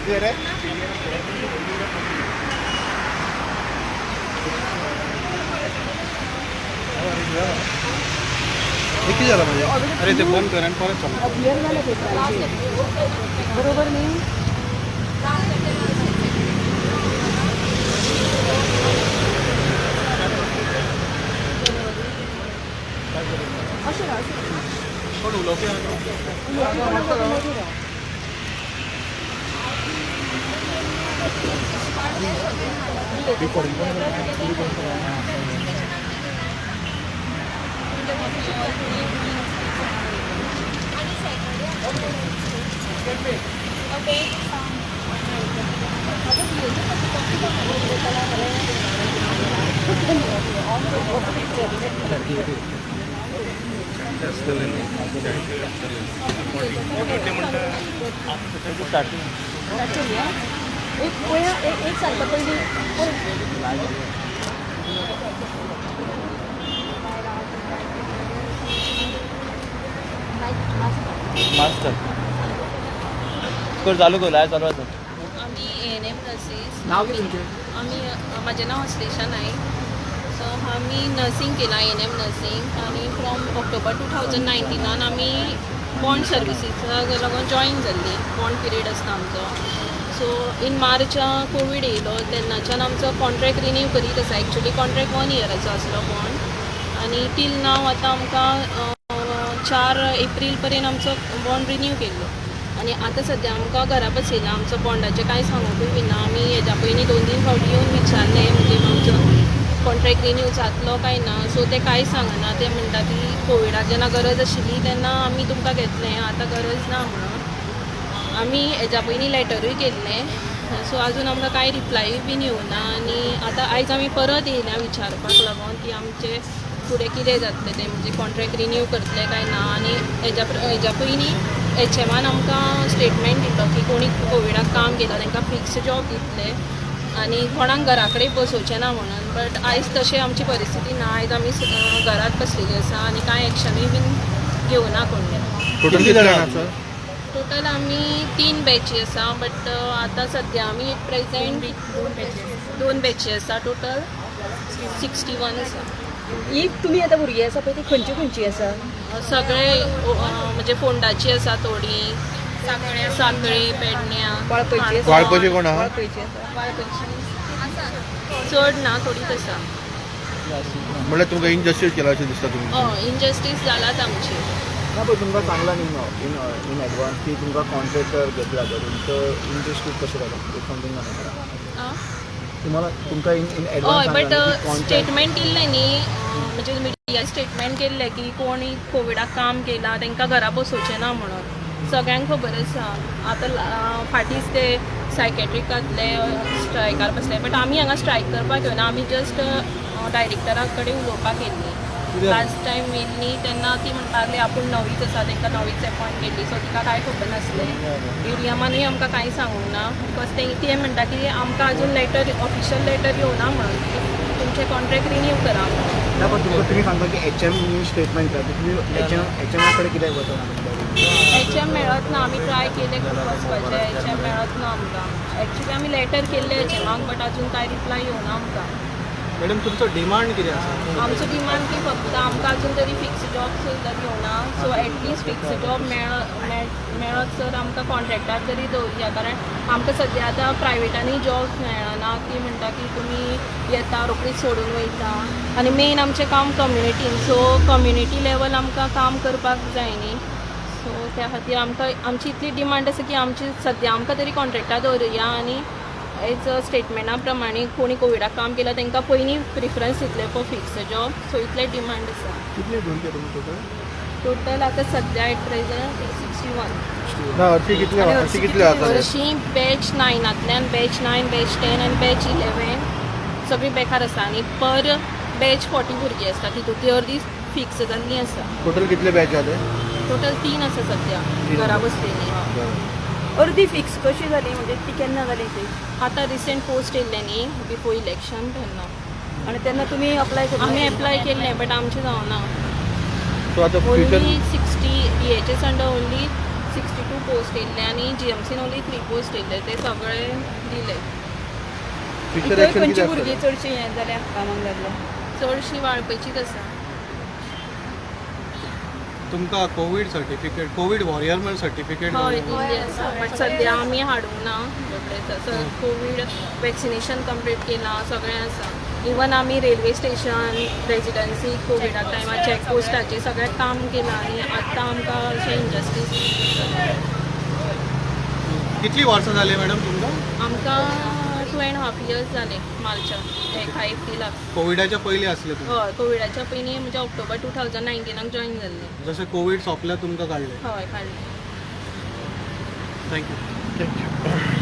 रे किती झालं म्हणजे? अरे ते बंद कर आणि परत चालू. क्लिअर झालं ते बरोबर नाही. अशें ना कोण उलोवपी एक पळया एक सांगता पयलीं मास्क कर चालू कर लाय चालू आसा. आमी एएनएम नर्सीस. नाव कितें तुमचें? आमी म्हाजें नांव श्लेषा नायक. सो आमी नर्सींग केलां एएनएम नर्सींग आनी फ्रॉम ऑक्टोबर 2019 आमी बॉन्ड सर्विसीसाक लागून जॉयन जाल्ली. बॉन्ड पिरियड आसता आमचो. सो इन मार्च कोवीड येयलो तेन्नाच्यान आमचो कॉन्ट्रॅक्ट रिन्यू करीत आसा. एक्चुली कॉन्ट्रॅक्ट 1 इयराचो आसलो बॉन्ड आनी टील नाव आतां आमकां 4 एप्रील पर्यंत आमचो बॉन्ड रिन्यू केल्लो आनी आतां सद्या आमकां घरा बसयला. आमचो बॉन्डाचें कांय सांगूकूय बी ना. आमी हेज्या पयलीं 2-3 फावटी येवन विचारलें म्हणजे आमचो कॉन्ट्रॅक्ट रिन्यू जातलो काय ना. सो ते कांय सांगना. ते म्हणटा की कोविडाक जेन्ना गरज आशिल्ली तेन्ना आमी तुमकां घेतलें, आतां गरज ना म्हणून. आमी हेज्या पयलीं लॅटरूय केल्लें. सो आजून आमकां कांय रिप्लायूय बीन येवना आनी आतां आयज आमी परत येयल्या विचारपाक लागून की आमचें फुडें कितें जातलें तें, म्हणजे कॉन्ट्रॅक्ट रिन्यू करतले काय ना. आनी हेज्या पयलीं एचएमान आमकां स्टेटमेंट दिलो की कोणी कोविडाक काम केलां तांकां फिक्स जॉब दितले आनी कोणाक घरा कडेन बसोवचें ना म्हणून. बट आयज तशें आमची परिस्थिती ना. आयज आमी घरात बसलेली आसा आनी कांय एक्शनूय बीन घेवना कोणी. टोटल कितले जाण आसा? टोटल आमी 3 बॅची आसा. बट आतां सद्या आमी एट प्रेजेंट 2 बॅची आसा. टोटल 61 आसा. ही तुमी आतां भुरगीं आसा पळय ती खंयची खंयची आसा? सगळे म्हणजे फोंडाची आसा थोडी, सांखळी, पेडण्या, वाळपयची. वाळपयची कोण आहा? वाळपयची आसा. वाळपयची चड ना, थोडीच आसा. म्हणल्यार तुमकां इनजस्टीस केला अशें दिसता तुमकां? हय, इनजस्टीस जालाच आमची. ना पण तुमकां सांगलां न्ही इन इन एडवान्स की तुमकां कॉन्ट्रॅक्टर घेतला धरून, तर इनजस्टीस कशें जालें तें समजूंक ना म्हाका. तुम्हाला तुमकां इन इन हय, एडवान्स बट स्टेटमेंट दिल्लें न्ही, म्हणजे मिडिया स्टेटमेंट केल्लें की कोणी कोविडाक काम केलां तांकां घरा बसोवचें ना म्हणून. सगळ्यांक खबर आसा. आतां फाटींच ते सायकेट्रिकांतले स्ट्रायकार बसले. बट आमी हांगा स्ट्रायक करपाक येवना. आमी जस्ट डायरेक्टरा कडेन उलोवपाक येयल्ली. लास्ट टायम येयल्ली तेन्ना ती म्हणटा लागली आपूण नवीच आसा, तांकां नवीच एपॉयंट केल्ली. सो तिका कांय खबर नासलें. एडीएमानूय आमकां कांय सांगूंक ना because ते म्हणटा की आमकां अजून लॅटर, ऑफिशियल लॅटर येवना म्हणून तुमचें कॉन्ट्रॅक्ट रिन्यू करा म्हणून. ना पण तुमकां तुमी सांगता की एच एम न्यू स्टेटमेंट केला, तुमी एच एमा कडेन कित्याक वचना? एच एम मेळत ना. आमी ट्राय केले खूब वचपाचें, एच एम मेळत ना आमकां. एक्चुली आमी लॅटर केल्लें एचएमाक, बट अजून कांय रिप्लाय येवना आमकां. मॅडम तुमचो डिमांड कितें आसा? आमचो डिमांड की फक्त आमकां अजून तरी फिक्स जॉब सुद्दां येवना. सो एटलिस्ट फिक्स जॉब मेळत सर आमकां कॉन्ट्रॅक्टार तरी दवरुया. कारण आमकां सद्या आतां प्रायवेटांनी जॉब्स मेळना. ती म्हणटा की तुमी येता रोखडीच सोडून वयता. आनी मेन आमचें काम कम्युनिटीन, सो कम्युनिटी लेवल आमकां काम करपाक जाय न्ही. सो त्या खातीर आमकां आमची इतली डिमांड आसा की आमची सद्या आमकां तरी कॉन्ट्रॅक्टार दवरुया आनी एज स्टेटमेंटा प्रमाणे कोणी कोविडाक काम केलां तांकां पयलीं प्रिफरन्स दितले फॉर फिक्स जॉब. सो इतले डिमांड आसा. कितले भुरगे तुमी टोटल? टोटल आतां सद्या एट प्रेजंट 61. ना हरशीं कितले, हरशीं कितले आसा? हरशीं बॅच 9आंतल्यान बॅच 9, बॅच 10 आनी बॅच 11 सगळीं बेकार आसा. आनी पर बॅच 40 भुरगीं आसता, तितूंतली अर्दी फिक्स जाल्लीं आसा. टोटल कितले बॅच आहा ते? टोटल 3 आसा सद्या घरा बसलेलीं. अर्दी फिक्स कशी जाली म्हणजे ती केन्ना जाली ती? आतां रिसेंट पोस्ट येयल्लें न्ही बिफोर इलेक्शन तेन्ना. आनी तेन्ना तुमी अप्लाय केल्लें? आमी एप्लाय केल्लें बट आमचें जावना. सो आतां future only 60 DHS under only 62 post येयल्ले आनी जीएमसीन ओन्ली 3 पोस्ट येयल्ले, ते सगळे दिले. फ्युचर थंय एक्शन खंयची कितें भुरगीं आसतलें? चडशीं हें जाल्या, कामाक लागल्या? चडशी वाळपयचीच आसा. तुमकां कोवीड सर्टिफिकेट, कोवीड वॉरियर म्हण सर्टिफिकेट? हय, दिल्ली आसा, बट सद्या आमी हाडूंक ना. सर, कोवीड वॅक्सिनेशन कंप्लीट केलां, सगळें आसा. इवन आमी रेल्वे स्टेशन, रेजिडन्सी, कोविडा टायमार चॅक पोस्टाचेर सगळें काम केलां आनी आतां आमकां अशें इनजस्टीस. कितली वर्सां जाली मॅडम तुमकां? आमकां 2.5 इयर्स जाले, मार्चाक एका एप्रिलाक. कोविडाच्या पयलीं आसले तुमी? हय, कोविडाच्या पयलीं, म्हणजे ऑक्टोबर 2019 जॉईन जाल्लें. जशें कोवीड सोंपल्या तुमकां काडलें? हय, काडलें. Thank you. Thank you.